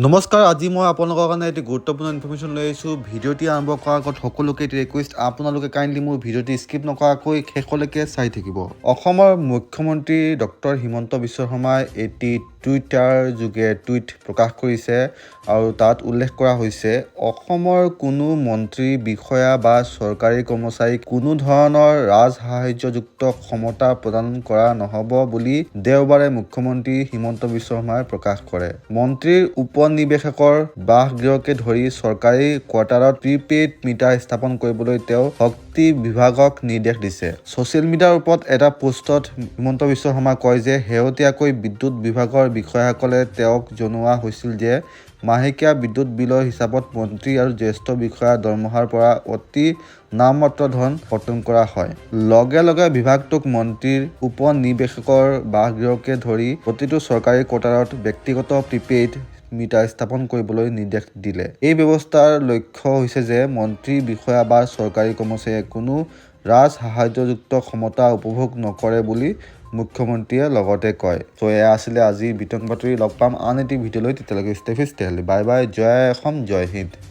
নমস্কাৰ, আজি মই আপোনালোকৰ কাৰণে এটি গুৰুত্বপূৰ্ণ ইনফৰ্মেশ্যন লৈ আহিছোঁ। ভিডিঅ'টি আৰম্ভ কৰাৰ আগত সকলোকে এটি ৰিকুৱেষ্ট, আপোনালোকে কাইণ্ডলি মোৰ ভিডিঅ'টি স্কিপ নকৰাকৈ শেষলৈকে চাই থাকিব। অসমৰ মুখ্যমন্ত্ৰী ডক্টৰ হিমন্ত বিশ্ব শৰ্মাই এটি টুইটাৰ যোগে টুইট প্ৰকাশ কৰিছে আৰু তাত উল্লেখ কৰা হৈছে, অসমৰ কোনো মন্ত্ৰী, বিষয়া বা চৰকাৰী কৰ্মচাৰীক কোনো ধৰণৰ ৰাজসাহায্যযুক্ত ক্ষমতা প্ৰদান কৰা নহ'ব বুলি দেওবাৰে মুখ্যমন্ত্ৰী হিমন্ত বিশ্ব শৰ্মাই প্ৰকাশ কৰে। মন্ত্ৰীৰ উপনিবেশকৰ বাসগৃহকে ধৰি চৰকাৰী কোৱাৰ্টাৰত প্ৰিপেইড মিটাৰ স্থাপন কৰিবলৈ তেওঁ শক্তি বিভাগক নিৰ্দেশ দিছে। ছ'চিয়েল মিডিয়াৰ ওপৰত এটা পোষ্টত হিমন্ত বিশ্ব শৰ্মাই কয় যে শেহতীয়াকৈ বিদ্যুৎ বিভাগৰ বিষয়াসকলে তেওঁক জনোৱা হৈছিল যে মাহেকীয়া বিদ্যুৎ বিলৰ হিচাপত মন্ত্ৰী আৰু জ্যেষ্ঠ বিষয়াৰ দৰমহাৰ পৰা অতি নামমাত্ৰ ধন কৰ্তন কৰা হয়। লগে লগে বিভাগটোক মন্ত্ৰীৰ উপনিবেশকৰ বাসগৃহকে ধৰি প্ৰতিটো চৰকাৰী কোৱাৰ্টাৰত ব্যক্তিগত প্ৰিপেইড মিটাৰ স্থাপন কৰিবলৈ নিৰ্দেশ দিলে। এই ব্যৱস্থাৰ লক্ষ্য হৈছে যে মন্ত্ৰী, বিষয়া বা চৰকাৰী কৰ্মচাৰীয়ে কোনো ৰাজসাহায্যযুক্ত ক্ষমতা উপভোগ নকৰে বুলি মুখ্যমন্ত্ৰীয়ে লগতে কয়। চ' এয়া আছিলে আজিৰ বিতং বাতৰি। লগ পাম আন এটি ভিডিঅ'লৈ। তেতিয়ালৈকে stay, bye bye. জয় অসম, জয় হিন্দ।